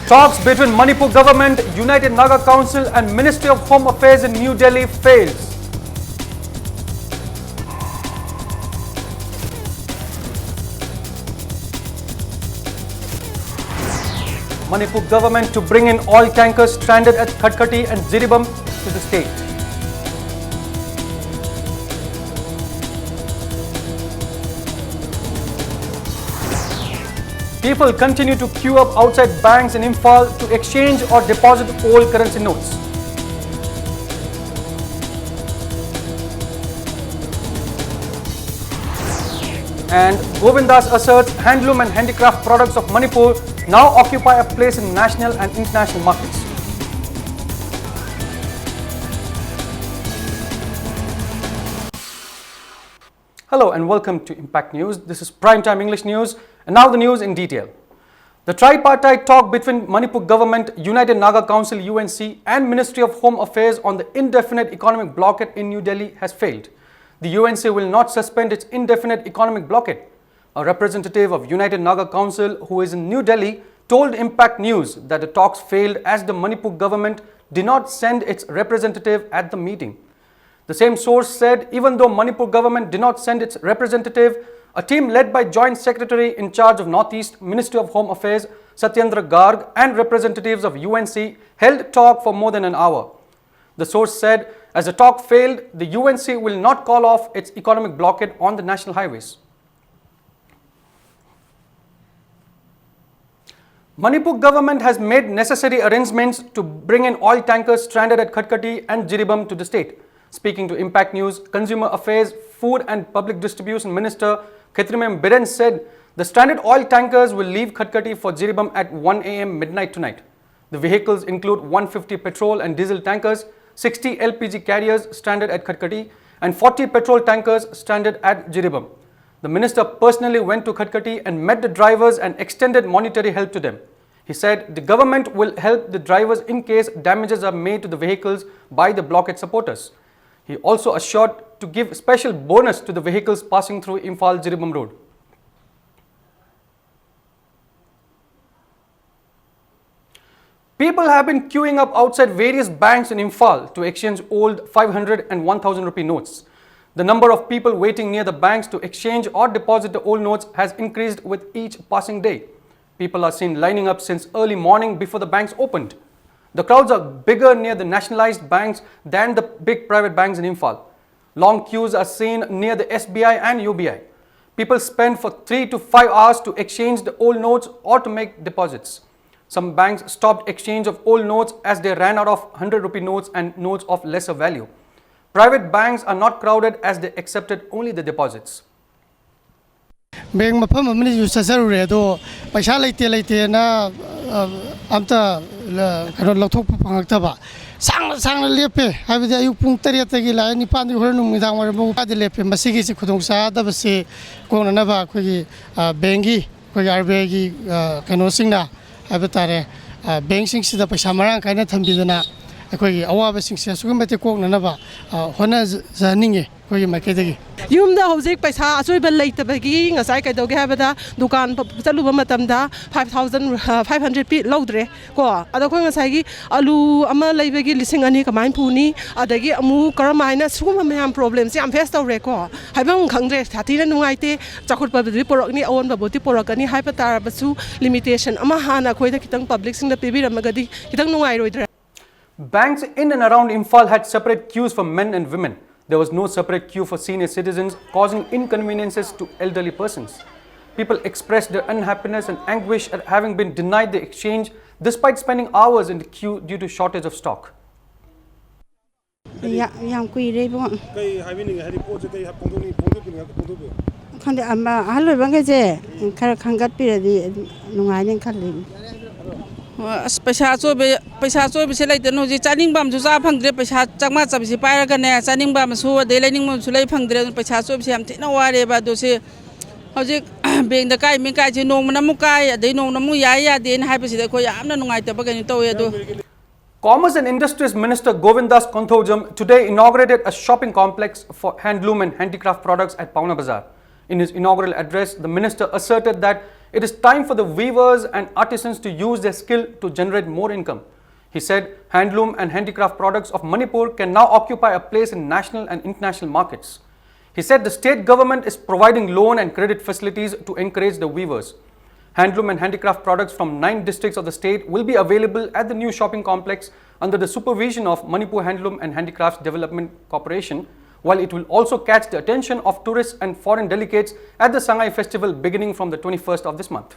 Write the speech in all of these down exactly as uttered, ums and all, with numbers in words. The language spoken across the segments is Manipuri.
Talks between Manipur government, United Naga Council and Ministry of Home Affairs in New Delhi fails. Manipur government to bring in oil tankers stranded at Khatkhati and Jiribam to the state. People continue to queue up outside banks in Imphal to exchange or deposit old currency notes. And Govindas asserts handloom and handicraft products of Manipur now occupy a place in national and international markets. Hello and welcome to Impact News. This is Primetime English News, and now the news in detail. The tripartite talk between Manipur government, United Naga Council, U N C, and Ministry of Home Affairs on the indefinite economic blockade in New Delhi has failed. The U N C will not suspend its indefinite economic blockade. A representative of United Naga Council who is in New Delhi told Impact News that the talks failed as the Manipur government did not send its representative at the meeting. The same source said even though Manipur government did not send its representative, a team led by Joint Secretary in charge of Northeast Ministry of Home Affairs Satyendra Garg and representatives of U N C held talk for more than an hour. The source said as the talk failed, the U N C will not call off its economic blockade on the national highways. Manipur government has made necessary arrangements to bring in oil tankers stranded at Khatkhati and Jiribam to the state. Speaking to Impact News, Consumer Affairs, Food and Public Distribution Minister Khetremam Biren said the stranded oil tankers will leave Khatkhati for Jiribam at one a m midnight tonight. The vehicles include one fifty petrol and diesel tankers, sixty L P G carriers stranded at Khatkhati, and forty petrol tankers stranded at Jiribam. The minister personally went to Khatkhati and met the drivers and extended monetary help to them. He said the government will help the drivers in case damages are made to the vehicles by the blockade supporters. He also assured to give special bonus to the vehicles passing through Imphal Jiribam Road. People have been queuing up outside various banks in Imphal to exchange old five hundred and one thousand rupee notes. The number of people waiting near the banks to exchange or deposit the old notes has increased with each passing day. People are seen lining up since early morning before the banks opened. The crowds are bigger near the nationalized banks than the big private banks in Imphal. Long queues are seen near the S B I and U B I. People spend for three to five hours to exchange the old notes or to make deposits. Some banks stopped exchange of old notes as they ran out of hundred rupee notes and notes of lesser value. Private banks are not crowded as they accepted only the deposits. Bank ꯃꯐꯝ ꯑꯃꯅꯤꯁꯨ ꯆꯠꯆꯔꯨꯔꯦ, ꯑꯗꯣ ꯄꯩꯁꯥ ꯂꯩꯇꯦ ꯂꯩꯇꯦꯅ ꯑ, ꯑꯝꯇ ꯂ- ꯀꯩꯅꯣ ꯂꯧꯊꯣꯛꯄ ꯐꯪꯉꯛꯇꯕ꯫ ꯁꯥꯡꯅ ꯁꯥꯡꯅ ꯂꯦꯞꯄꯦ, ꯍꯥꯏꯕꯗꯤ ꯑꯌꯨꯛ ꯄꯨꯡ ꯇꯔꯦꯠꯇꯒꯤ ꯂꯥꯛꯑꯦ, ꯅꯤꯄꯥꯟꯗꯒꯤ ꯍꯣꯔꯦꯟ ꯅꯨꯃꯤꯗꯥꯡ ꯋꯥꯏꯔꯝ ꯐꯥꯎ꯫ ꯀꯥꯗꯤ ꯂꯦꯞꯄꯦ꯫ ꯃꯁꯤꯒꯤꯁꯤ ꯈꯨꯗꯣꯡ ꯆꯥꯗꯕꯁꯤ ꯀꯣꯛꯅꯅꯕ ꯑꯩꯈꯣꯏꯒꯤ ꯑ, ꯕꯦꯡꯒꯤ, ꯑꯩꯈꯣꯏꯒꯤ ꯑꯥꯔ ꯕꯤ ꯑꯥꯏꯒꯤ ꯀꯩꯅꯣꯁꯤꯡꯅ ꯍꯥꯏꯕ ꯇꯥꯔꯦ, ꯑ, ꯕꯦꯡꯁꯤꯡꯁꯤꯗ ꯄꯩꯁꯥ ꯃꯔꯥꯡ ꯀꯥꯏꯅ ꯊꯝꯕꯤꯗꯨꯅ ꯑꯩꯈꯣꯏꯒꯤ ꯑꯋꯥꯕꯁꯤꯡꯁꯦ ꯑꯁꯨꯛꯀꯤ ꯃꯇꯤꯛ ꯀꯣꯛꯅꯅꯕ ꯑ, ꯍꯣꯠꯅꯖꯅꯤꯡꯉꯤ ꯑꯩꯈꯣꯏꯒꯤ ꯃꯥꯏꯀꯩꯗꯒꯤ꯫ ꯌꯨꯝꯗ ꯍꯧꯖꯤꯛ ꯄꯩꯁꯥ ꯑꯆꯣꯏꯕ ꯂꯩꯇꯕꯒꯤ ꯉꯁꯥꯏ ꯀꯩꯗꯧꯒꯦ ꯍꯥꯏꯕꯗ ꯗꯨꯀꯥꯟ ꯆꯠꯂꯨꯕ ꯃꯇꯝꯗ five thousand, five hundred ꯄꯤ ꯂꯧꯗ꯭ꯔꯦ ꯀꯣ꯫ ꯑꯗꯣ ꯑꯩꯈꯣꯏ ꯉꯁꯥꯏꯒꯤ ꯑꯂꯨ ꯑꯃ ꯂꯩꯕꯒꯤ ꯂꯤꯁꯤꯡ ꯑꯅꯤ ꯀꯃꯥꯏꯅ ꯄꯨꯅꯤ? ꯑꯗꯒꯤ ꯑꯃꯨꯛ ꯀꯔꯝ ꯍꯥꯏꯅ ꯁꯤꯒꯨꯝꯕ ꯃꯌꯥꯝ ꯄ꯭ꯔꯣꯕ꯭ꯂꯦꯝꯁꯦ ꯌꯥꯝ ꯐꯦꯁ ꯇꯧꯔꯦꯀꯣ꯫ ꯍꯥꯏꯐꯝ ꯈꯪꯗ꯭ꯔꯦ, ꯁꯥꯊꯤꯅ ꯅꯨꯡꯉꯥꯏꯇꯦ꯫ ꯆꯥꯎꯈꯠꯄꯕꯨꯗꯤ ꯄꯨꯔꯛꯅꯤ, ꯑꯑꯣꯟꯕꯕꯨꯗꯤ ꯄꯨꯔꯛꯀꯅꯤ ꯍꯥꯏꯕ ꯇꯥꯔꯕꯁꯨ, ꯂꯤꯃꯤꯇꯦꯁꯟ ꯑꯃ ꯍꯥꯟꯅ ꯑꯩꯈꯣꯏꯗ ꯈꯤꯇꯪ ꯄꯕ꯭ꯂꯤꯛꯁꯤꯡꯗ ꯄꯤꯕꯤꯔꯝꯃꯒꯗꯤ ꯈꯤꯇꯪ ꯅꯨꯡꯉꯥꯏꯔꯣꯏꯗ꯭ꯔꯥ? Banks in and around Imphal had separate queues for men and women. There was no separate queue for senior citizens, causing inconveniences to elderly persons. People expressed their unhappiness and anguish at having been denied the exchange despite spending hours in the queue due to shortage of stock. ꯌꯥ- ꯌꯥꯝ ꯀꯨꯏꯔꯦ ꯏꯕꯨꯡꯉꯣ꯫ ꯀꯩ ꯍꯥꯏꯕꯤꯅꯤꯡꯉꯦ? ꯍꯥꯏꯗꯤ ꯄꯣꯠꯁꯦ ꯀꯩ ꯐꯣꯡꯗꯣꯛꯅꯤꯡ ꯐꯣꯡꯗꯣꯛꯄꯤꯅꯤꯡꯉꯦ ꯐꯣꯡꯗꯣꯛꯄꯤꯌꯨ꯫ ꯈꯪꯗꯦ, ꯑꯃ ꯑꯍꯜ ꯑꯣꯏꯕꯈꯩꯁꯦ ꯈꯔ ꯈꯟꯒꯠꯄꯤꯔꯗꯤ ꯅꯨꯡꯉꯥꯏꯅꯤ ꯈꯜꯂꯤ꯫ ꯑꯁ, ꯄꯩꯁꯥ ꯑꯆꯣꯏꯕ ꯄꯩꯁꯥ ꯑꯆꯣꯏꯕꯁꯦ ꯂꯩꯇꯅ ꯍꯧꯖꯤꯛ ꯆꯥꯅꯤꯡꯕ ꯑꯃꯁꯨ ꯆꯥ ꯐꯪꯗ꯭ꯔꯦ꯫ ꯄꯩꯁꯥ ꯆꯥꯝꯃꯉꯥ ꯆꯥꯝꯃꯁꯤ ꯄꯥꯏꯔꯒꯅꯦ, ꯆꯥꯅꯤꯡꯕ ꯑꯃꯁꯨ ꯑꯗꯩ ꯂꯩꯅꯤꯡꯕ ꯑꯃꯁꯨ ꯂꯩ ꯐꯪꯗ꯭ꯔꯦ꯫ ꯑꯗꯨꯅ ꯄꯩꯁꯥ ꯑꯆꯣꯏꯕꯁꯦ ꯌꯥꯝ ꯊꯤꯅ ꯋꯥꯔꯦꯕ꯫ ꯑꯗꯣ ꯁꯤ ꯍꯧꯖꯤꯛ ꯕꯦꯡꯗ ꯀꯥꯏ ꯃꯤ ꯀꯥꯏꯁꯦ ꯅꯣꯡꯃꯅ ꯑꯃꯨꯛ ꯀꯥꯏ, ꯑꯗꯩ ꯅꯣꯡꯃꯅ ꯑꯃꯨꯛ ꯌꯥꯏ ꯌꯥꯗꯦꯅ ꯍꯥꯏꯕꯁꯤꯗ ꯑꯩꯈꯣꯏ ꯌꯥꯝꯅ ꯅꯨꯡꯉꯥꯏꯇꯕ ꯀꯩꯅꯣ ꯇꯧꯋꯦ꯫ ꯑꯗꯣ Commerce and Industries Minister Govindas Konthoujam today inaugurated a shopping complex for handloom and handicraft products at Paona Bazar. In his inaugural address, the minister asserted that It is time for the weavers and artisans to use their skill to generate more income. He said handloom and handicraft products of Manipur can now occupy a place in national and international markets. He said the state government is providing loan and credit facilities to encourage the weavers. Handloom and handicraft products from nine districts of the state will be available at the new shopping complex under the supervision of Manipur Handloom and Handicrafts Development Corporation, while it will also catch the attention of tourists and foreign delegates at the Sangai Festival beginning from the twenty-first of this month.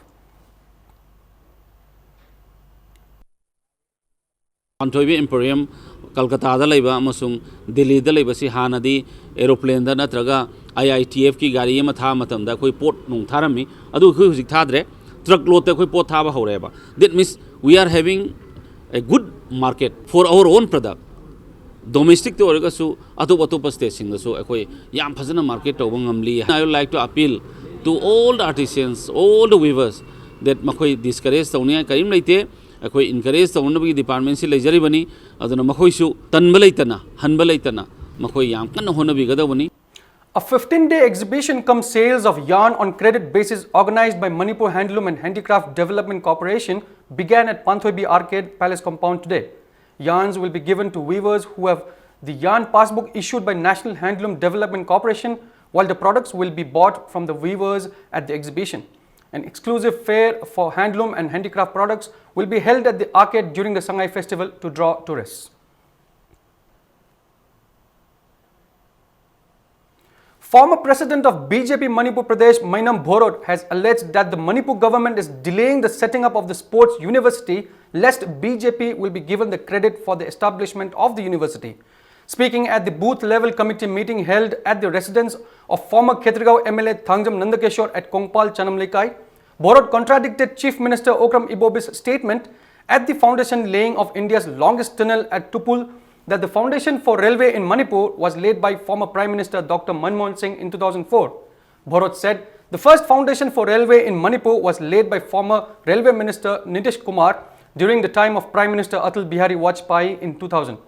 Panthoibi emporium ꯀꯜꯀꯇꯥꯗ ꯂꯩꯕ ꯑꯃꯁꯨꯡ ꯗꯤꯜꯂꯤꯗ ꯂꯩꯕꯁꯤ ꯍꯥꯟꯅꯗꯤ ꯑꯦꯔꯣꯄ꯭ꯂꯦꯟꯗ ꯅꯠꯇ꯭ꯔꯒ ꯑꯥꯏ ꯑꯥꯏ ꯇꯤ ꯑꯦꯐꯀꯤ ꯒꯥꯔꯤ ꯑꯃ ꯊꯥꯕ ꯃꯇꯝꯗ ꯑꯩꯈꯣꯏ ꯄꯣꯠ ꯅꯨꯡ ꯊꯥꯔꯝꯃꯤ꯫ ꯑꯗꯨ ꯑꯩꯈꯣꯏ ꯍꯧꯖꯤꯛ ꯊꯥꯗ꯭ꯔꯦ꯫ ꯇ꯭ꯔꯛ ꯂꯣꯠꯇ ꯑꯩꯈꯣꯏ ꯄꯣꯠ ꯊꯥꯕ ꯍꯧꯔꯦꯕ꯫ That means we are having a good market for our own product. ꯗꯣꯃꯦꯁꯇꯤꯛꯇ ꯑꯣꯏꯔꯒꯁꯨ ꯑꯇꯣꯞ ꯑꯇꯣꯞꯄ ꯁ꯭ꯇꯦꯠꯁꯤꯡꯗꯁꯨ ꯑꯩꯈꯣꯏ ꯌꯥꯝ ꯐꯖꯅ ꯃꯥꯔꯀꯦꯠ ꯇꯧꯕ ꯉꯝꯂꯤ꯫ I would like to appeal to all the artisans, all the weavers that ꯃꯈꯣꯏ ꯗꯤꯁꯀꯔꯦꯖ ꯇꯧꯅꯤꯡꯉꯥꯏ ꯀꯔꯤꯝ ꯂꯩꯇꯦ꯫ ꯑꯩꯈꯣꯏ ꯏꯟꯀꯔꯦꯖ ꯇꯧꯅꯕꯒꯤ ꯗꯤꯄꯥꯔꯠꯃꯦꯟꯁꯤ ꯂꯩꯖꯔꯤꯕꯅꯤ꯫ ꯑꯗꯨꯅ ꯃꯈꯣꯏꯁꯨ ꯇꯟꯕ ꯂꯩꯇꯅ, ꯍꯟꯕ ꯂꯩꯇꯅ ꯃꯈꯣꯏ ꯌꯥꯝ ꯀꯟꯅ ꯍꯣꯠꯅꯕꯤꯒꯗꯧꯕꯅꯤ꯫ A fifteen-day exhibition cum sales of yarn on credit basis organized by Manipur Handloom and Handicraft Development Corporation began at Panthoibi Arcade Palace Compound today. Yarns will be given to weavers who have the yarn passbook issued by National Handloom Development Corporation, while the products will be bought from the weavers at the exhibition. An exclusive fair for handloom and handicraft products will be held at the arcade during the Sangai Festival to draw tourists. Former president of B J P Manipur Pradesh, Mainam Bhorot, has alleged that the Manipur government is delaying the setting up of the sports university lest B J P will be given the credit for the establishment of the university. Speaking at the booth level committee meeting held at the residence of former Khetrigao M L A Thangjam Nandakeshwar at Kongpal Chanamleikai, Bhorot contradicted Chief Minister Okram Ibobi's statement at the foundation laying of India's longest tunnel at Tupul that the foundation for railway in Manipur was laid by former Prime Minister Doctor Manmohan Singh in two thousand four. Bhorot said the first foundation for railway in Manipur was laid by former Railway Minister Nitish Kumar during the time of Prime Minister Atal Bihari Vajpayee in two thousand.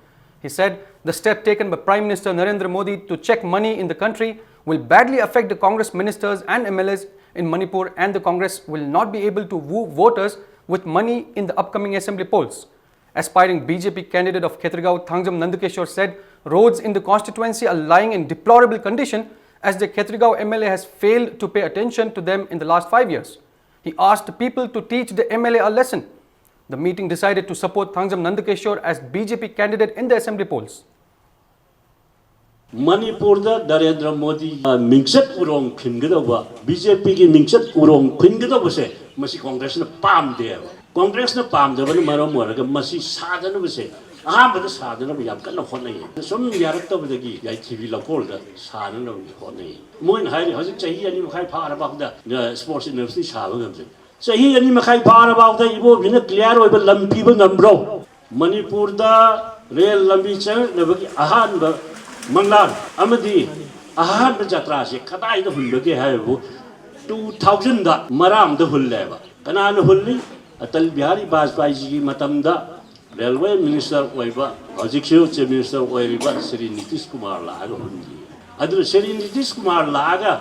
He said the step taken by Prime Minister Narendra Modi to check money in the country will badly affect the Congress ministers and M L As in Manipur and the Congress will not be able to woo voters with money in the upcoming assembly polls. Aspiring B J P candidate of Khetrigao, Thangjam Nandakeshwar, said roads in the constituency are lying in deplorable condition as the Khetrigao M L A has failed to pay attention to them in the last five years. He asked people to teach the M L A a lesson. The meeting decided to support Thangjam Nandakeshwar as B J P candidate in the assembly polls. ꯃꯅꯤꯄꯨꯔꯗ ꯅꯔꯦꯟꯗ꯭ꯔ ꯃꯣꯗꯤ ꯃꯤꯡꯆꯠ ꯎꯔꯣꯡ ꯈꯤꯟꯒꯗꯧꯕ, ꯕꯤ ꯖꯦ ꯄꯤꯒꯤ ꯃꯤꯡꯆꯠ ꯎꯔꯣꯡ ꯈꯤꯟꯒꯗꯧꯕꯁꯦ ꯃꯁꯤ ꯀꯣꯡꯒ꯭ꯔꯦꯁꯅ ꯄꯥꯝꯗꯦꯕ꯫ ꯀꯣꯡꯒ꯭ꯔꯦꯁꯅ ꯄꯥꯝꯗꯕꯅ ꯃꯔꯝ ꯑꯣꯏꯔꯒ ꯃꯁꯤ ꯁꯥꯗꯅꯕꯁꯦ, ꯑꯍꯥꯟꯕꯗ ꯁꯥꯗꯅꯕ ꯌꯥꯝ ꯀꯟꯅ ꯍꯣꯠꯅꯩ꯫ ꯁꯨꯝ ꯌꯥꯔꯛꯇꯕꯗꯒꯤ ꯌꯥꯏꯊꯤꯕꯤ ꯂꯧꯀꯣꯜꯗ ꯁꯥꯅꯅꯕ ꯍꯣꯠꯅꯩ꯫ ꯃꯣꯏꯅ ꯍꯥꯏꯔꯤ ꯍꯧꯖꯤꯛ ꯆꯍꯤ ꯑꯅꯤ ꯃꯈꯥꯏ ꯐꯥꯔꯐꯥꯎꯗ ꯏꯁꯄꯣꯔꯠꯁ ꯌꯨꯅꯤꯚꯔꯁꯤꯇꯤ ꯁꯥꯕ ꯉꯝꯗ꯭ꯔꯦ꯫ ꯆꯍꯤ ꯑꯅꯤ ꯃꯈꯥꯏ ꯐꯥꯔꯐꯥꯎꯗ ꯏꯕꯣꯕꯤꯅ ꯀ꯭ꯂꯤꯌꯥꯔ ꯑꯣꯏꯕ ꯂꯝ ꯄꯤꯕ ꯉꯝꯕ꯭ꯔꯣ? ꯃꯅꯤꯄꯨꯔꯗ ꯔꯦꯜ ꯂꯝꯕꯤ ꯆꯪꯉꯛꯅꯕꯒꯤ ꯑꯍꯥꯟꯕ ꯃꯪꯂꯥꯟ ꯑꯃꯗꯤ ꯑꯍꯥꯟꯕ ꯖꯇ꯭ꯔꯥꯁꯦ ꯀꯗꯥꯏꯗ ꯍꯨꯟꯕꯒꯦ ꯍꯥꯏꯕꯕꯨ ꯇꯨ ꯊꯥꯎꯖꯟꯗ ꯃꯔꯥꯝꯗ ꯍꯨꯜꯂꯦꯕ꯫ ꯀꯅꯥꯅ ꯍꯨꯜꯂꯤ? ꯑꯇꯜ ꯕꯤꯍꯥꯔꯤ ꯕꯥꯖꯄꯥꯏꯖꯤꯒꯤ ꯃꯇꯝꯗ ꯔꯦꯜꯋꯦ ꯃꯤꯅꯤꯁꯇꯔ ꯑꯣꯏꯕ, ꯍꯧꯖꯤꯛꯁꯨ ꯆꯤꯐ ꯃꯤꯅꯤꯁꯇꯔ ꯑꯣꯏꯔꯤꯕ ꯁ꯭ꯔꯤ ꯅꯤꯇꯤꯁ ꯀꯨꯃꯥꯔ ꯂꯥꯛꯑꯒ ꯍꯨꯟꯈꯤ꯫ ꯑꯗꯨꯅ ꯁ꯭ꯔꯤ ꯅꯤꯇꯤꯁ ꯀꯨꯃꯥꯔ ꯂꯥꯛꯑꯒ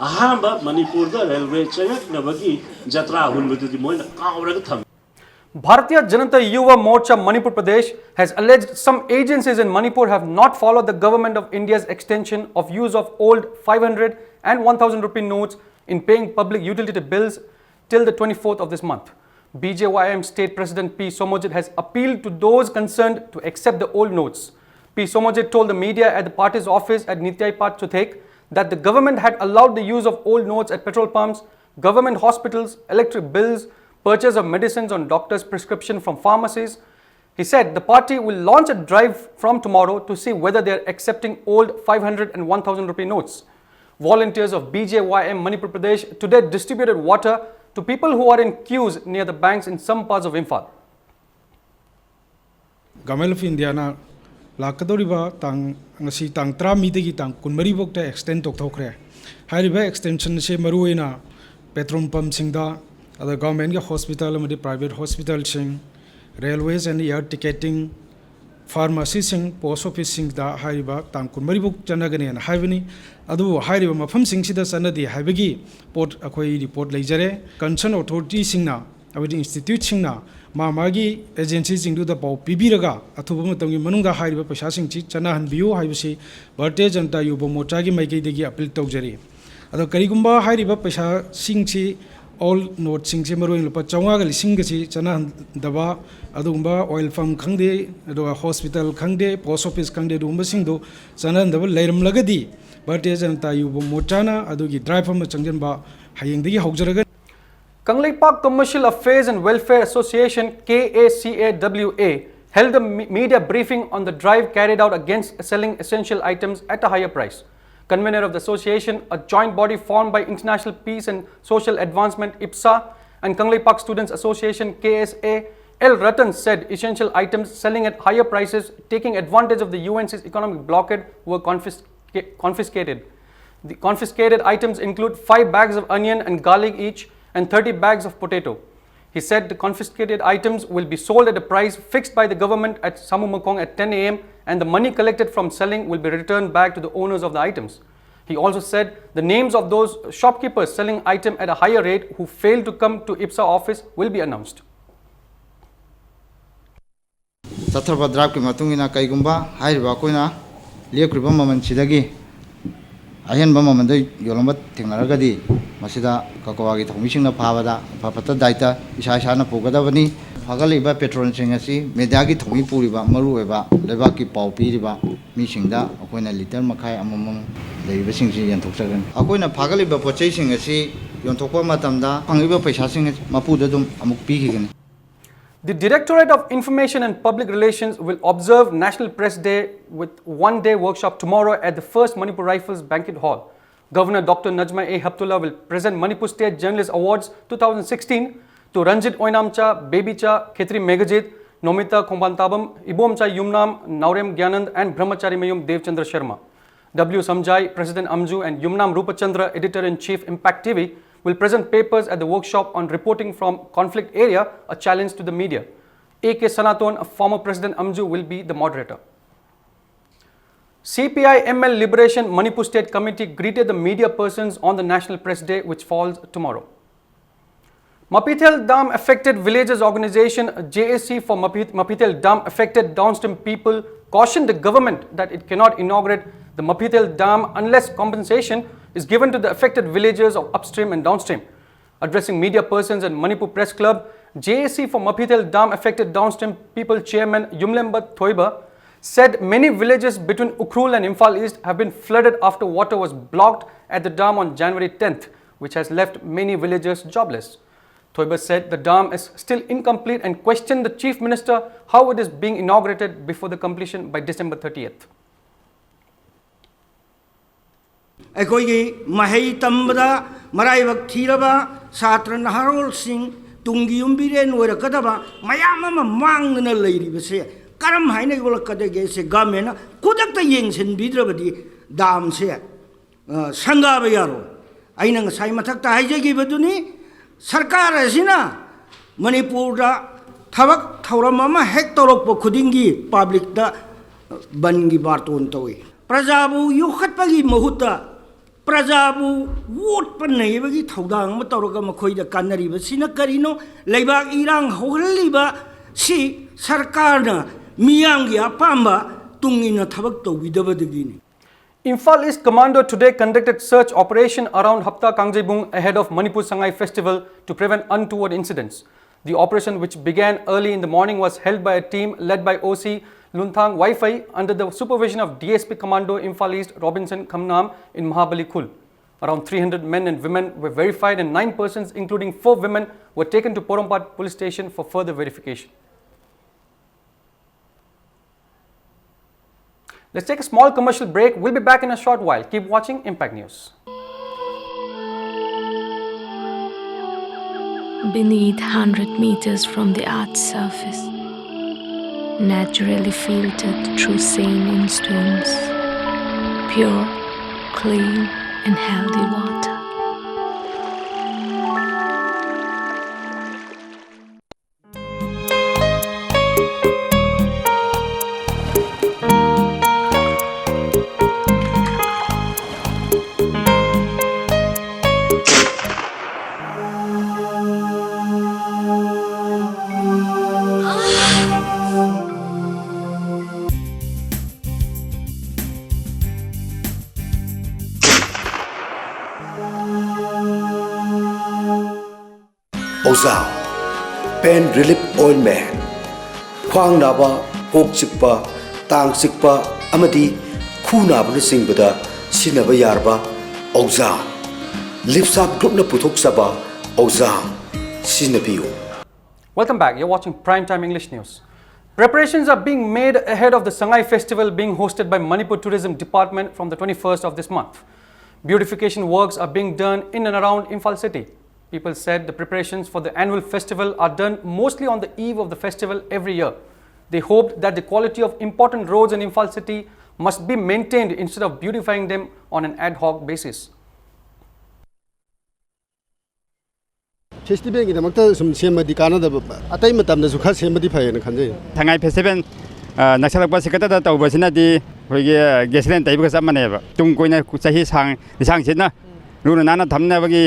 ꯑꯍꯥꯟꯕ ꯃꯅꯤꯄꯨꯔꯗ ꯔꯦꯜꯋꯦ ꯆꯪꯉꯛꯅꯕꯒꯤ ꯖꯇ꯭ꯔꯥ ꯍꯨꯟꯕꯗꯨꯗꯤ ꯃꯣꯏꯅ ꯀꯥꯎꯔꯒ ꯊꯝꯃꯤ꯫ Bharatiya Janata Yuva Morcha Manipur Pradesh has alleged some agencies in Manipur have not followed the Government of India's extension of use of old five hundred and one thousand rupee notes in paying public utility bills till the twenty-fourth of this month. B J Y M State President P Somojit has appealed to those concerned to accept the old notes. P Somojit told the media at the party's office at Nityai Park, Chuthek, that the government had allowed the use of old notes at petrol pumps, government hospitals, electric bills, purchase of medicines on doctor's prescription from pharmacies. He said the party will launch a drive from tomorrow to see whether they are accepting old five hundred and one thousand rupee notes. Volunteers of B J Y M Manipur Pradesh today distributed water to people who are in queues near the banks in some parts of Imphal. Government of Indiaꯅ ꯂꯥꯛꯀꯗꯧꯔꯤꯕ ꯇꯥꯡ, ꯉꯁꯤ ꯇꯥꯡ ꯇꯔꯥꯃꯔꯤꯗꯒꯤ ꯇꯥꯡ ꯀꯨꯟꯃꯔꯤ ꯐꯥꯎꯗ extend ꯇꯧꯊꯣꯛꯈ꯭ꯔꯦ꯫ ꯍꯥꯏꯔꯤꯕ extension ꯑꯁꯤ ꯃꯔꯨꯑꯣꯏꯅ petrol pumpꯁꯤꯡꯗ, ꯑꯗ governmentꯒꯤ hospital ꯑꯃꯗꯤ private hospitalꯁꯤꯡ, railways and air ticketing, ꯐꯥꯔꯃꯥꯁꯤꯁꯤꯡ, ꯄꯣꯁ ꯑꯣꯐꯤꯁꯁꯤꯡꯗ ꯍꯥꯏꯔꯤꯕ ꯇꯥꯡ ꯀꯨꯟꯃꯔꯤꯐꯥꯎ ꯆꯠꯅꯒꯅꯦꯅ ꯍꯥꯏꯕꯅꯤ꯫ ꯑꯗꯨꯕꯨ ꯍꯥꯏꯔꯤꯕ ꯃꯐꯝꯁꯤꯡꯁꯤꯗ ꯆꯠꯅꯗꯦ ꯍꯥꯏꯕꯒꯤ ꯄꯣꯠ ꯑꯩꯈꯣꯏ ꯔꯤꯄꯣꯔꯠ ꯂꯩꯖꯔꯦ꯫ ꯀꯟꯁꯔꯟ ꯑꯣꯊꯣꯔꯤꯇꯤꯁꯤꯡꯅ, ꯍꯥꯏꯕꯗꯤ ꯏꯟꯁꯇꯤꯇ꯭ꯌꯨꯠꯁꯤꯡꯅ ꯃꯥ ꯃꯥꯒꯤ ꯑꯦꯖꯦꯟꯁꯤꯁꯤꯡꯗꯨꯗ ꯄꯥꯎ ꯄꯤꯕꯤꯔꯒ ꯑꯊꯨꯕ ꯃꯇꯝꯒꯤ ꯃꯅꯨꯡꯗ ꯍꯥꯏꯔꯤꯕ ꯄꯩꯁꯥꯁꯤꯡꯁꯤ ꯆꯠꯅꯍꯟꯕꯤꯌꯨ ꯍꯥꯏꯕꯁꯤ ꯚꯥꯔꯇꯤꯌ ꯖꯅꯇꯥ ꯌꯨꯕ ꯃꯣꯔꯆꯥꯒꯤ ꯃꯥꯏꯀꯩꯗꯒꯤ ꯑꯄꯤꯜ ꯇꯧꯖꯔꯤ꯫ ꯑꯗꯣ ꯀꯔꯤꯒꯨꯝꯕ ꯍꯥꯏꯔꯤꯕ ꯄꯩꯁꯥꯁꯤꯡꯁꯤ, ꯑꯣꯜ ꯅꯣꯠꯁꯤꯡꯁꯦ, ꯃꯔꯨꯑꯣꯏꯅ ꯂꯨꯄꯥ ꯆꯥꯝꯃꯉꯥꯒ ꯂꯤꯁꯤꯡꯒꯁꯤ ꯆꯠꯅꯍꯟꯗꯕ, ꯑꯗꯨꯒꯨꯝꯕ ꯑꯣꯏꯜ ꯄꯝ ꯈꯪꯗꯦ, ꯑꯗꯨꯒ ꯍꯣꯁꯄꯤꯇꯥꯜ ꯈꯪꯗꯦ, ꯄꯣꯁ ꯑꯣꯐꯤꯁ ꯈꯪꯗꯦ, ꯑꯗꯨꯒꯨꯝꯕꯁꯤꯡꯗꯣ ꯆꯠꯅꯍꯟꯗꯕ ꯂꯩꯔꯝꯂꯒꯗꯤ ꯚꯥꯔꯇꯤꯌ ꯖꯅꯇꯥ ꯌꯨꯕ ꯃꯣꯔꯆꯥꯅ ꯑꯗꯨꯒꯤ ꯗ꯭ꯔꯥꯏꯚ ꯑꯃ ꯆꯪꯁꯤꯟꯕ ꯍꯌꯦꯡꯗꯒꯤ ꯍꯧꯖꯔꯒꯅꯤ꯫ Kangleipak Commercial Affairs and Welfare Association, K A C A W A, held a me- media briefing on the drive carried out against selling essential items at a higher price. Convener of the association, a joint body formed by International Peace and Social Advancement, IPSA, and Kangleipak Students Association, K S A, L Ratan, said essential items selling at higher prices, taking advantage of the U N C's economic blockade, were confiscated. The confiscated items include five bags of onion and garlic each and thirty bags of potato. He said the confiscated items will be sold at a price fixed by the government at Sammumukong at ten a m, and the money collected from selling will be returned back to the owners of the items. He also said the names of those shopkeepers selling item at a higher rate who failed to come to IPSA office will be announced. ꯆꯠꯊꯕ ꯗ꯭ꯔꯥꯏꯚꯀꯤ ꯃꯇꯨꯡ ꯏꯟꯅ ꯀꯩꯒꯨꯝꯕ ꯍꯥꯏꯔꯤꯕ ꯑꯩꯈꯣꯏꯅ ꯂꯦꯞꯈ꯭ꯔꯤꯕ ꯃꯃꯜꯁꯤꯗꯒꯤ ꯑꯍꯦꯟꯕ ꯃꯃꯜꯗ ꯌꯣꯜꯂꯝꯕ ꯊꯦꯡꯅꯔꯒꯗꯤ, ꯃꯁꯤꯗ ꯀꯀꯋꯥꯒꯤ ꯊꯧꯃꯤꯁꯤꯡꯅ ꯐꯥꯕꯗ ꯑꯐ ꯐꯠꯇ ꯗꯥꯏꯇ ꯏꯁꯥ ꯏꯁꯥꯅ ꯄꯨꯒꯗꯕꯅꯤ꯫ ꯐꯥꯒꯠꯂꯛꯏꯕ ꯄꯦꯇ꯭ꯔꯣꯜꯁꯤꯡ ꯑꯁꯤ ꯃꯦꯗꯤꯌꯥꯒꯤ ꯊꯧꯃꯤ ꯄꯨꯔꯤꯕ, ꯃꯔꯨꯑꯣꯏꯕ ꯂꯩꯕꯥꯛꯀꯤ ꯄꯥꯎ ꯄꯤꯔꯤꯕ ꯃꯤꯁꯤꯡꯗ ꯑꯩꯈꯣꯏꯅ ꯂꯤꯇꯔ ꯃꯈꯥꯏ ꯑꯃꯃꯝ ꯂꯩꯔꯤꯕꯁꯤꯡꯁꯤ ꯌꯦꯟꯊꯣꯛꯆꯒꯅꯤ꯫ ꯑꯩꯈꯣꯏꯅ ꯐꯥꯒꯠꯂꯤꯕ ꯄꯣꯠ ꯆꯩꯁꯤꯡ ꯑꯁꯤ ꯌꯣꯟꯊꯣꯛꯄ ꯃꯇꯝꯗ ꯐꯪꯂꯤꯕ ꯄꯩꯁꯥꯁꯤꯡ ꯑꯁꯤ ꯃꯄꯨꯗ ꯑꯗꯨꯝ ꯑꯃꯨꯛ ꯄꯤꯈꯤꯒꯅꯤ꯫ The Directorate of Information and Public Relations will observe National Press Day with one-day workshop tomorrow at the First Manipur Rifles Banquet Hall. Governor Doctor Najma A Heptulla will present Manipur State Journalist Awards two thousand sixteen to Ranjit Oinamcha, Baby Cha, Khetri Meghajit, Nomita Khongbantabam, Ibomcha Yumnam, Naorem Gyanand, and Brahmachari Mayum Devchandra Sharma. W Samjai, President Amju, and Yumnam Rupachandra, Editor-in-Chief, Impact T V, will present papers at the workshop on reporting from conflict area, a challenge to the media. A K Sanaton, former President Amju, will be the moderator. C P I M L Liberation Manipur State Committee greeted the media persons on the National Press Day, which falls tomorrow. Mapithel Dam Affected Villages Organization, J A C for Mapith- Mapithel Dam affected downstream people, cautioned the government that it cannot inaugurate the Mapithel Dam unless compensation is given to the affected villages of upstream and downstream. Addressing media persons at Manipur Press Club, J A C for Mapithel Dam Affected Downstream People Chairman Yumlemba Thoiba said many villages between Ukhrul and Imphal East have been flooded after water was blocked at the dam on January tenth, which has left many villagers jobless. Thoiba said the dam is still incomplete and questioned the Chief Minister how it is being inaugurated before the completion by December thirtieth. ꯑꯩꯈꯣꯏꯒꯤ ꯃꯍꯩ ꯇꯝꯕꯗ ꯃꯔꯥꯏꯕꯛ ꯊꯤꯔꯕ ꯁꯥꯇ꯭ꯔ ꯅꯍꯥꯔꯣꯜꯁꯤꯡ, ꯇꯨꯡꯒꯤ ꯌꯨꯝꯕꯤꯔꯦꯟ ꯑꯣꯏꯔꯛꯀꯗꯕ ꯃꯌꯥꯝ ꯑꯃ ꯃꯥꯡꯗꯅ ꯂꯩꯔꯤꯕꯁꯦ ꯀꯔꯝ ꯍꯥꯏꯅ ꯌꯣꯛꯂꯛꯀꯗꯒꯦ? ꯁꯦ ꯒꯃꯦꯟꯅ ꯈꯨꯗꯛꯇ ꯌꯦꯡꯁꯤꯟꯕꯤꯗ꯭ꯔꯕꯗꯤ ꯗꯥꯝꯁꯦ, ꯑ, ꯁꯪꯒꯥꯕ ꯌꯥꯔꯣꯏ꯫ ꯑꯩꯅ ꯉꯁꯥꯏ ꯃꯊꯛꯇ ꯍꯥꯏꯖꯈꯤꯕꯗꯨꯅꯤ, ꯁꯔꯀꯥꯔ ꯑꯁꯤꯅ ꯃꯅꯤꯄꯨꯔꯗ ꯊꯕꯛ ꯊꯧꯔꯝ ꯑꯃ ꯍꯦꯛ ꯇꯧꯔꯛꯄ ꯈꯨꯗꯤꯡꯒꯤ ꯄꯕ꯭ꯂꯤꯛꯇ ꯕꯟꯒꯤ ꯕꯥꯔꯇꯣꯟ ꯇꯧꯏ꯫ ꯄ꯭ꯔꯖꯥꯕꯨ ꯌꯣꯛꯈꯠꯄꯒꯤ ꯃꯍꯨꯠꯇ ꯄ꯭ꯔꯖꯥꯕꯨ ꯋꯣꯠꯄ ꯅꯩꯕꯒꯤ ꯊꯧꯗꯥꯡ ꯑꯃ ꯇꯧꯔꯒ ꯃꯈꯣꯏꯗ ꯀꯥꯟꯅꯔꯤꯕꯁꯤꯅ ꯀꯔꯤꯅꯣ? ꯂꯩꯕꯥꯛ ꯏꯔꯥꯡ ꯍꯧꯍꯜꯂꯤꯕ ꯁꯤ ꯁꯔꯀꯥꯔꯅ ꯃꯤꯌꯥꯝꯒꯤ ꯑꯄꯥꯝꯕ ꯇꯨꯡ ꯏꯟꯅ ꯊꯕꯛ ꯇꯧꯕꯤꯗꯕꯗꯒꯤꯅꯤ꯫ Imphal East Commando today conducted search operation around Hapta Kangjeibung ahead of Manipur Sangai Festival to prevent untoward incidents. The operation, which began early in the morning, was held by a team led by O C Lunthang Waifei under the supervision of D S P Commando Imphal East Robinson Khamnam in Mahabali Khul. Around three hundred men and women were verified and nine persons, including four women, were taken to Porompat Police Station for further verification. Let's take a small commercial break. We'll be back in a short while. Keep watching Impact News. Beneath hundred meters from the earth's surface, naturally filtered through saline stones, pure, clean, and healthy water. ꯑꯣꯖꯥ, Pain Relief Ointment, ꯈ꯭ꯋꯥꯡ ꯅꯥꯕ, ꯀꯣꯛ ꯆꯤꯛꯄ, ꯇꯥꯡ ꯆꯤꯛꯄ ꯑꯃꯗꯤ ꯈꯨ ꯅꯥꯕꯅꯆꯤꯡꯕꯗ ꯁꯤꯖꯤꯟꯅꯕ ꯌꯥꯔꯕ ꯑꯣꯖꯥ, ꯂꯤꯞꯁꯥꯞ ꯒ꯭ꯔꯨꯞꯅ ꯄꯨꯊꯣꯛꯆꯕ ꯑꯣꯖꯥ ꯁꯤꯖꯤꯟꯅꯕꯤꯌꯨ꯫ Welcome back. You're watching Prime Time English News. Preparations are being made ahead of the Sangai Festival being hosted by Manipur Tourism Department from the twenty-first of this month. Beautification works are being done in and around Imphal city. People said the preparations for the annual festival are done mostly on the eve of the festival every year. They hoped that the quality of important roads in Imphal city must be maintained instead of beautifying them on an ad hoc basis. ꯐꯦꯁꯇꯤꯚꯦꯜꯒꯤꯗꯃꯛꯇ ꯁꯨꯝ ꯁꯦꯝꯃꯗꯤ ꯀꯥꯟꯅꯗꯕ, ꯑꯇꯩ ꯃꯇꯝꯗꯁꯨ ꯈꯔ ꯁꯦꯝꯃꯗꯤ ꯐꯩꯌꯦꯅ ꯈꯟꯖꯩ꯫ ꯁꯉꯥꯏ ꯐꯦꯁꯇꯤꯚꯦꯜ ꯅꯛꯁꯜꯂꯛꯄ ꯁꯤꯈꯠꯇꯗ ꯇꯧꯕꯁꯤꯅꯗꯤ ꯑꯩꯈꯣꯏꯒꯤ ꯒꯦꯁꯂꯦꯟ ꯇꯩꯕꯒ ꯆꯞ ꯃꯥꯟꯅꯩꯕ꯫ ꯇꯨꯡ ꯀꯣꯏꯅ ꯆꯍꯤ ꯁꯥꯡ ꯂꯤꯁꯥꯡ ꯁꯤꯠꯅ ꯂꯨꯅ ꯅꯥꯟꯅ ꯊꯝꯅꯕꯒꯤ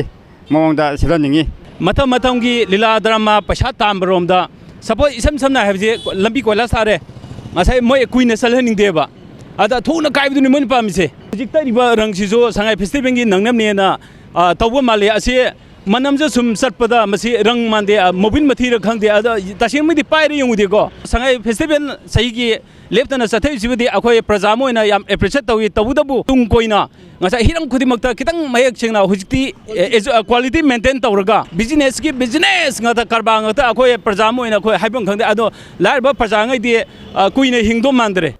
ꯃꯑꯣꯡꯗ ꯁꯤꯜꯍꯟꯅꯤꯡꯉꯤ꯫ ꯃꯊꯪ ꯃꯊꯪꯒꯤ ꯂꯤꯂꯥ ꯗ꯭ꯔꯃꯥ ꯄꯩꯁꯥ ꯇꯥꯟꯕꯔꯣꯝꯗ ꯁꯄꯣꯁ ꯏꯁꯝ ꯁꯝꯅ ꯍꯥꯏꯕꯁꯦ ꯂꯝꯕꯤ ꯀꯣꯏꯂꯥꯁ ꯊꯥꯔꯦ, ꯉꯁꯥꯏ ꯃꯣꯏ ꯀꯨꯏꯅ ꯆꯠꯍꯟꯅꯤꯡꯗꯦꯕ, ꯑꯗ ꯊꯨꯅ ꯀꯥꯏꯕꯗꯨꯅꯤ ꯃꯣꯏꯅ ꯄꯥꯝꯃꯤꯁꯦ꯫ ꯍꯧꯖꯤꯛ ꯇꯛꯏꯕ ꯔꯪꯁꯤꯁꯨ ꯁꯉꯥꯏ ꯐꯦꯁꯇꯤꯚꯦꯜꯒꯤ ꯅꯪꯅꯕꯅꯦꯅ ꯇꯧꯕ ꯃꯥꯜꯂꯤ꯫ ꯑꯁꯤ ꯃꯅꯝꯁꯦ ꯁꯨꯝ ꯆꯠꯄꯗ ꯃꯁꯤ ꯔꯪ ꯃꯥꯟꯗꯦ, ꯃꯣꯕꯤꯜ ꯃꯊꯤꯔ ꯈꯪꯗꯦ꯫ ꯑꯗ ꯇꯁꯦꯡꯕꯗꯤ ꯄꯥꯏꯔ ꯌꯦꯡꯉꯨꯗꯦꯀꯣ꯫ ꯁꯉꯥꯏ ꯐꯦꯁꯇꯤꯚꯦꯜ ꯆꯍꯤꯒꯤ ꯂꯦꯞꯇꯅ ꯆꯠꯊꯔꯤꯁꯤꯕꯨꯗꯤ ꯑꯩꯈꯣꯏ ꯄ꯭ꯔꯖꯥ ꯑꯃ ꯑꯣꯏꯅ ꯌꯥꯝ ꯑꯦꯄ꯭ꯔꯤꯁꯤꯌꯦꯠ ꯇꯧꯏ꯫ ꯇꯧꯕꯇꯕꯨ ꯇꯨꯡ ꯀꯣꯏꯅ ꯉꯁꯥꯏ ꯍꯤꯔꯝ ꯈꯨꯗꯤꯡꯃꯛꯇ ꯈꯤꯇꯪ ꯃꯌꯦꯛ ꯁꯦꯡꯅ ꯍꯧꯖꯤꯛꯇꯤ ꯀ꯭ꯋꯥꯂꯤꯇꯤ ꯃꯦꯟꯇꯦꯟ ꯇꯧꯔꯒ ꯕꯤꯖꯤꯅꯦꯁꯀꯤ ꯕꯤꯖꯤꯅꯦꯁ ꯉꯥꯛꯇ, ꯀꯔꯕꯥꯔ ꯉꯥꯛꯇ ꯑꯩꯈꯣꯏ ꯄ꯭ꯔꯖꯥ ꯑꯃ ꯑꯣꯏꯅ ꯑꯩꯈꯣꯏ ꯍꯥꯏꯐꯝ ꯈꯪꯗꯦ꯫ ꯑꯗꯣ ꯂꯥꯏꯔꯕ ꯄ꯭ꯔꯖꯥꯉꯩꯗꯤ ꯀꯨꯏꯅ ꯍꯤꯡꯗꯧ ꯃꯥꯟꯗ꯭ꯔꯦ꯫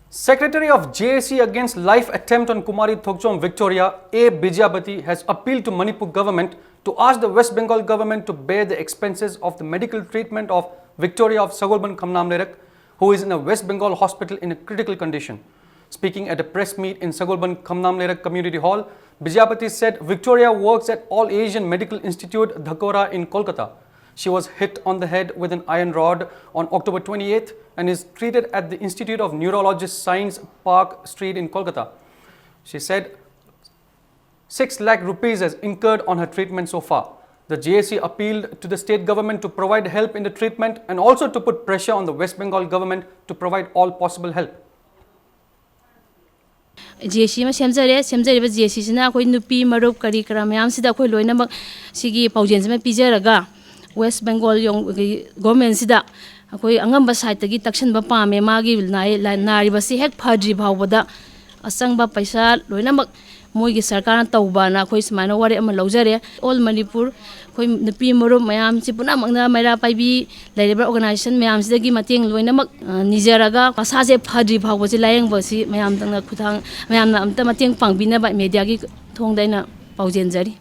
Secretary of J A C against life attempt on Kumari Thokchom Victoria, A Bijayapati, has appealed to Manipur government to ask the West Bengal government to bear the expenses of the medical treatment of Victoria of Sagolband Khamnam Leirak, who is in a West Bengal hospital in a critical condition. Speaking at a press meet in Sagolband Khamnam Leirak Community Hall, Bijayapati said Victoria works at All Asian Medical Institute, Dhakora in Kolkata. She was hit on the head with an iron rod on October twenty-eighth and is treated at the Institute of Neurologist Science, Park Street in Kolkata. She said six lakh rupees has incurred on her treatment so far. The J A C appealed to the state government to provide help in the treatment and also to put pressure on the West Bengal government to provide all possible help. J A C ꯑꯃ ꯁꯦꯝꯖꯔꯦ꯫ ꯁꯦꯝꯖꯔꯤꯕ ꯖꯦ ꯑꯦ ꯁꯤꯁꯤꯅ ꯑꯩꯈꯣꯏ ꯅꯨꯄꯤ ꯃꯔꯨꯞ ꯀꯔꯤ ꯀꯔꯥ ꯃꯌꯥꯝꯁꯤꯗ ꯑꯩꯈꯣꯏ ꯂꯣꯏꯅꯃꯛ ꯁꯤꯒꯤ ꯄꯥꯎꯖꯦꯜꯁꯤꯃ ꯄꯤꯖꯔꯒ West Bengal ꯌꯣꯡ-, ꯒꯤ ꯒꯣꯔꯃꯦꯟꯁꯤꯗ ꯑꯩꯈꯣꯏ ꯑꯉꯝꯕ ꯁꯥꯏꯠꯇꯒꯤ ꯇꯛꯁꯤꯟꯕ ꯄꯥꯝꯃꯦ꯫ ꯃꯥꯒꯤ ꯅꯥꯏ-, ꯂꯥꯏ-, ꯅꯥꯔꯤꯕꯁꯤ ꯍꯦꯛ ꯐꯗ꯭ꯔꯤ ꯐꯥꯎꯕꯗ ꯑꯆꯪꯕ ꯄꯩꯁꯥ ꯂꯣꯏꯅꯃꯛ ꯃꯣꯏꯒꯤ ꯁꯔꯀꯥꯔꯅ ꯇꯧꯕꯅ ꯑꯩꯈꯣꯏ ꯁꯨꯃꯥꯏꯅ ꯋꯥꯔꯦꯞ ꯑꯃ ꯂꯧꯖꯔꯦ꯫ All ꯃꯅꯤꯄꯨꯔ ꯑꯩꯈꯣꯏ ꯅꯨꯄꯤ ꯃꯔꯨꯞ ꯃꯌꯥꯝꯁꯤ ꯄꯨꯝꯅꯃꯛꯅ ꯃꯩꯔꯥ ꯄꯥꯏꯕꯤ ꯂꯩꯔꯤꯕ ꯑꯣꯔꯒꯅꯥꯏꯖꯦꯁꯟ ꯃꯌꯥꯝꯁꯤꯗꯒꯤ ꯃꯇꯦꯡ ꯂꯣꯏꯅꯃꯛ, ꯑ, ꯅꯤꯖꯔꯒ ꯃꯁꯥꯁꯦ ꯐꯗ꯭ꯔꯤ ꯐꯥꯎꯕꯁꯤ ꯂꯥꯌꯦꯡꯕꯁꯤ ꯃꯌꯥꯝꯗꯪꯅ ꯈꯨꯊꯥꯡ, ꯃꯌꯥꯝꯅ ꯑꯝꯇ ꯃꯇꯦꯡ ꯄꯥꯡꯕꯤꯅꯕ ꯃꯦꯗꯤꯌꯥꯒꯤ ꯊꯣꯡꯗ ꯑꯩꯅ ꯄꯥꯎꯖꯦꯟꯖꯔꯤ꯫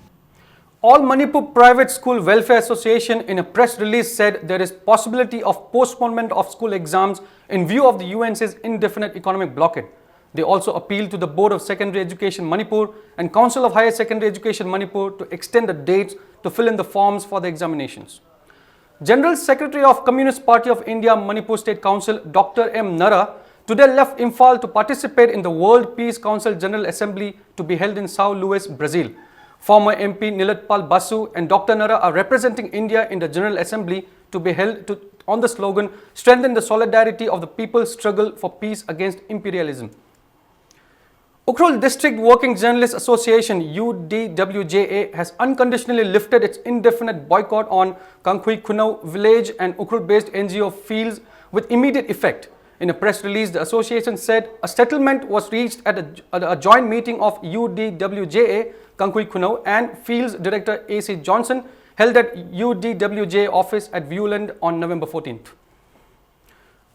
All Manipur Private School Welfare Association in a press release said there is possibility of postponement of school exams in view of the U N C's indefinite economic blockade. They also appeal to the Board of Secondary Education Manipur and Council of Higher Secondary Education Manipur to extend the dates to fill in the forms for the examinations. General Secretary of Communist Party of India Manipur State Council Doctor M Nara today left Imphal to participate in the World Peace Council General Assembly to be held in São Luís, Brazil. Former M P Nilatpal Basu and Doctor Nara are representing India in the General Assembly to be held to, on the slogan, "Strengthen the solidarity of the people's struggle for peace against imperialism." Ukhrul District Working Journalists Association, U D W J A, has unconditionally lifted its indefinite boycott on Kangkhui Khunau village and Ukhrul-based N G O Fields with immediate effect. In a press release, the association said a settlement was reached at a, at a joint meeting of U D W J A, Kangkhui Khunau, and Fields Director A C Johnson, held at U D W J office at Viewland on November fourteenth.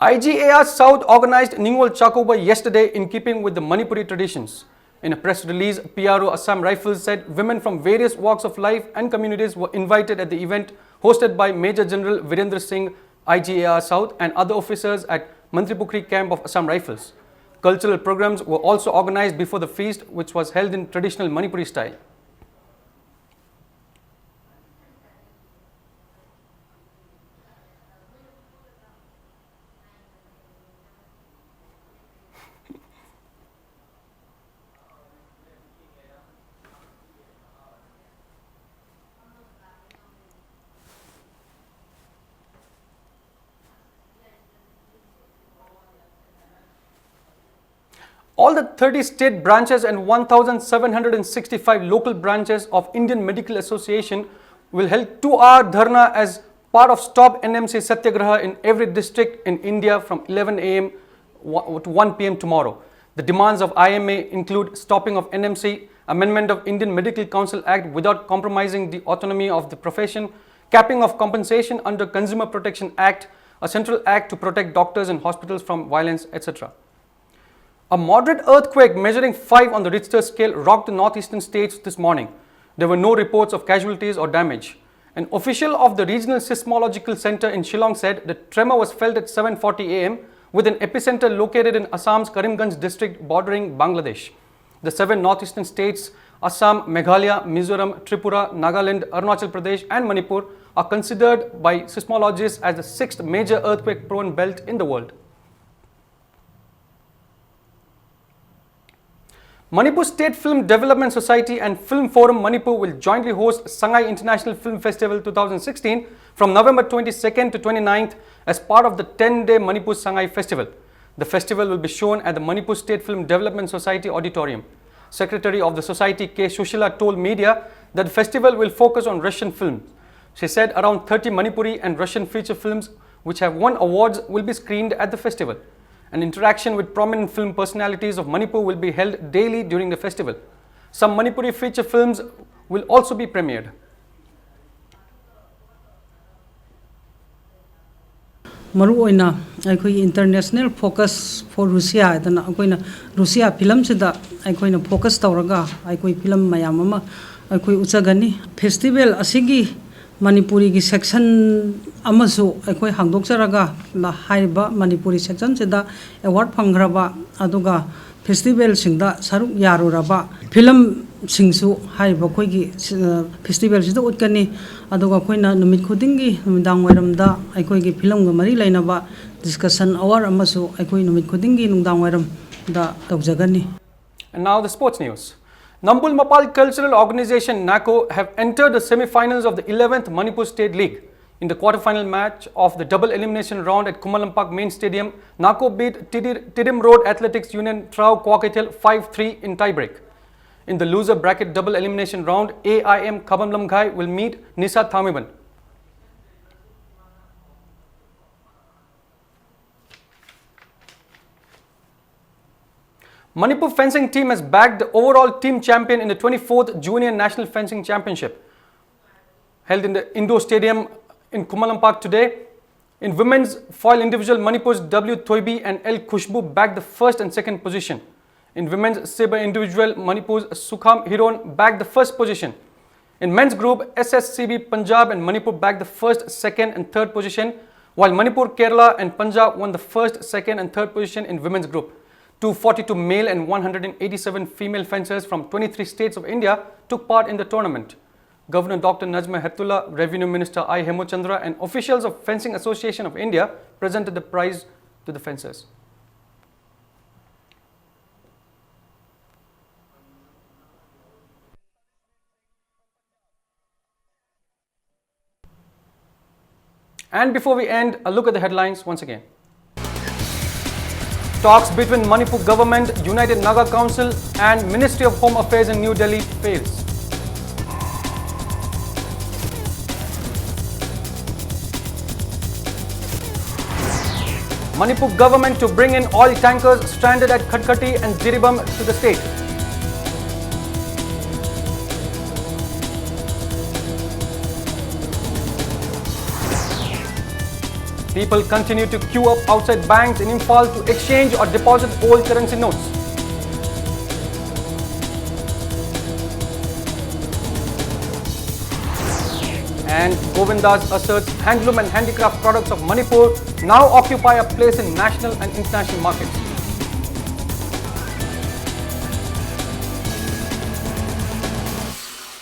I G A R South organized Ningol Chakoba yesterday in keeping with the Manipuri traditions. In a press release, P R O Assam Rifles said women from various walks of life and communities were invited at the event hosted by Major General Virendra Singh, I G A R South, and other officers at Mantripukhri camp of Assam Rifles. Cultural programs were also organized before the feast, which was held in traditional Manipuri style. All the thirty state branches and one thousand seven hundred sixty-five local branches of Indian Medical Association will held two-hour dharna as part of Stop N M C Satyagraha in every district in India from eleven a m wa- to one p m tomorrow. The demands of I M A include stopping of N M C, amendment of Indian Medical Council Act without compromising the autonomy of the profession, capping of compensation under Consumer Protection Act, a central act to protect doctors and hospitals from violence, et cetera. A moderate earthquake measuring five on the Richter scale rocked the northeastern states this morning. There were no reports of casualties or damage. An official of the Regional Seismological Center in Shillong said the tremor was felt at seven forty a m, with an epicenter located in Assam's Karimganj district bordering Bangladesh. The seven northeastern states, Assam, Meghalaya, Mizoram, Tripura, Nagaland, Arunachal Pradesh, and Manipur, are considered by seismologists as the sixth major earthquake-prone belt in the world. Manipur State Film Development Society and Film Forum Manipur will jointly host Sangai International Film Festival two thousand sixteen from November twenty-second to twenty-ninth as part of the ten-day Manipur Sangai Festival. The festival will be shown at the Manipur State Film Development Society Auditorium. Secretary of the society K Sushila told media that the festival will focus on Russian films. She said around thirty Manipuri and Russian feature films which have won awards will be screened at the festival. An interaction with prominent film personalities of Manipur will be held daily during the festival. Some Manipuri feature films will also be premiered. ꯃꯔꯨꯑꯣꯏꯅ ꯑꯩꯈꯣꯏꯒꯤ International Focus for Russia ꯍꯥꯏꯗꯅ ꯑꯩꯈꯣꯏꯅ ꯔꯨꯁꯤꯌꯥ ꯐꯤꯂꯝꯁꯤꯗ ꯑꯩꯈꯣꯏꯅ ꯐꯣꯀꯁ ꯇꯧꯔꯒ ꯑꯩꯈꯣꯏ ꯐꯤꯂꯝ ꯃꯌꯥꯝ ꯑꯃ ꯑꯩꯈꯣꯏ ꯎꯠꯆꯒꯅꯤ꯫ ꯐꯦꯁꯇꯤꯚꯦꯜ ꯑꯁꯤꯒꯤ ꯃꯅꯤꯄꯨꯔꯤꯒꯤ ꯁꯦꯛꯁꯟ ꯑꯃꯁꯨ ꯑꯩꯈꯣꯏ ꯍꯥꯡꯗꯣꯛꯆꯔꯒ ꯍꯥꯏꯔꯤꯕ ꯃꯅꯤꯄꯨꯔꯤ ꯁꯦꯛꯁꯟꯁꯤꯗ ꯑꯦꯋꯥꯔꯗ ꯐꯪꯈ꯭ꯔꯕ ꯑꯗꯨꯒ ꯐꯦꯁꯇꯤꯚꯦꯜꯁꯤꯡꯗ ꯁꯔꯨꯛ ꯌꯥꯔꯨꯔꯕ ꯐꯤꯂꯝꯁꯤꯡꯁꯨ ꯍꯥꯏꯔꯤꯕ ꯑꯩꯈꯣꯏꯒꯤ ꯐꯦꯁꯇꯤꯚꯦꯜꯁꯤꯗ ꯎꯠꯀꯅꯤ꯫ ꯑꯗꯨꯒ ꯑꯩꯈꯣꯏꯅ ꯅꯨꯃꯤꯠ ꯈꯨꯗꯤꯡꯒꯤ ꯅꯨꯃꯤꯗꯥꯡ ꯋꯥꯏꯔꯝꯗ ꯑꯩꯈꯣꯏꯒꯤ ꯐꯤꯂꯝꯒ ꯃꯔꯤ ꯂꯩꯅꯕ ꯗꯤꯁꯀꯁꯟ ꯑꯋꯥꯔ ꯑꯃꯁꯨ ꯑꯩꯈꯣꯏ ꯅꯨꯃꯤꯠ ꯈꯨꯗꯤꯡꯒꯤ ꯅꯨꯡꯗꯥꯡ ꯋꯥꯏꯔꯝꯗ ꯇꯧꯖꯒꯅꯤ꯫ And now the sports news. Nambul Mapal Cultural Organization NACO have entered the semi-finals of the eleventh Manipur State League. In the quarter-final match of the double elimination round at Khumalampak Main Stadium, NACO beat Tidir- Tidim Road Athletics Union Trao Kwakethel five three in tiebreak. In the loser bracket double elimination round, A I M Khabam Lamghai will meet Nisa Thangmeibon. Manipur fencing team has bagged the overall team champion in the twenty-fourth Junior National Fencing Championship, held in the indoor stadium in Khummalam Park today. In women's foil individual, Manipur's W Thoibi and L Khushbu bagged the first and second position. In women's sabre individual, Manipur's Sukham Hiron bagged the first position. In men's group, S S C B Punjab and Manipur bagged the first, second, and third position, while Manipur, Kerala, and Punjab won the first, second, and third position in women's group. Two forty-two male and one hundred eighty-seven female fencers from twenty-three states of India took part in the tournament. Governor Doctor Najma Heptulla, Revenue Minister I Hemochandra, and officials of Fencing Association of India presented the prize to the fencers. And before we end, a look at the headlines once again. Talks between Manipur government, United Naga Council, and Ministry of Home Affairs in New Delhi fails. Manipur government to bring in oil tankers stranded at Khatkhati and Jiribam to the state. People continue to queue up outside banks in Imphal to exchange or deposit old currency notes. And Govindas asserts handloom and handicraft products of Manipur now occupy a place in national and international markets.